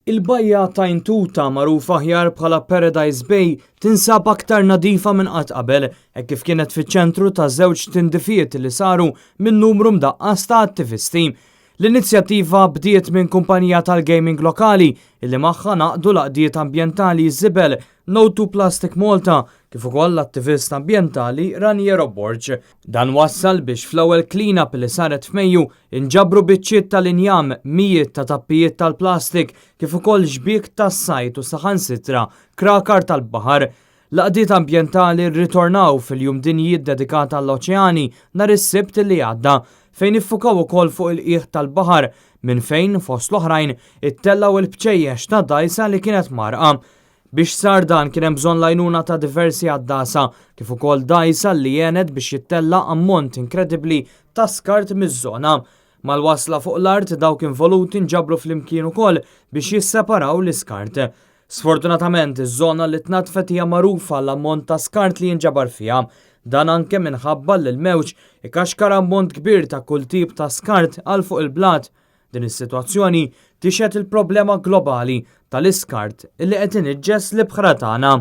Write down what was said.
Il-bajja ta' Intuta, magħrufa aħjar bħala Paradise Bay, tinsab aktar nadifa minn qatt qabel, hekk kif kienet fiċ-ċentru ta' żewġ tindifiet li saru minn numru mdaqqas ta' attivisti. L-inizjattiva bdiet minn kumpanija tal-gaming lokali illi magħha ngħaqdu l-għaqdiet ambjentali Żibel, No to Plastic Malta, kif ukoll l-attivist ambjentali Raniero Borg. Dan wassal biex fl-ewwel clean-up li saret f'Mejju inġabru biċċiet tal-injam, mijiet ta' tappijiet tal-plastik, kif ukoll xbiek tas-sajd u saħansitra krakar tal-baħar. L-għaqdiet ambjentali rritornaw fil-Jum Dinji ddedikat għall-Oċeani nhar is-Sibt li għadda, fejn iffukaw ukoll fuq il-qiegħ tal-baħar minn fejn, fost l-oħrajn, ittellgħu l-bċejjex ta' dgħajsa li kienet mgħarrqa. Biex sar dan kien hemm bżonn l-għajnuna ta' diversi għaddasa, kif ukoll dgħajsa li għenet biex jittella' ammont inkredibbli ta' skart miż-żona. Mal-wasla fuq l-art dawk involuti nġabru flimkien ukoll biex jisseparaw l-iskart. Sfortunatament, iż-żona li tnaddfet hija magħrufa għall-ammont ta' skart li jinġabar fiha. Dan anke minħabba li l-mewġ ikaxkar ammont kbir ta' kull tip ta' skart għal fuq il-blat. Din is-sitwazzjoni tixhed il-problema globali tal-iskart li qed iniġġes l-ibħra tagħna.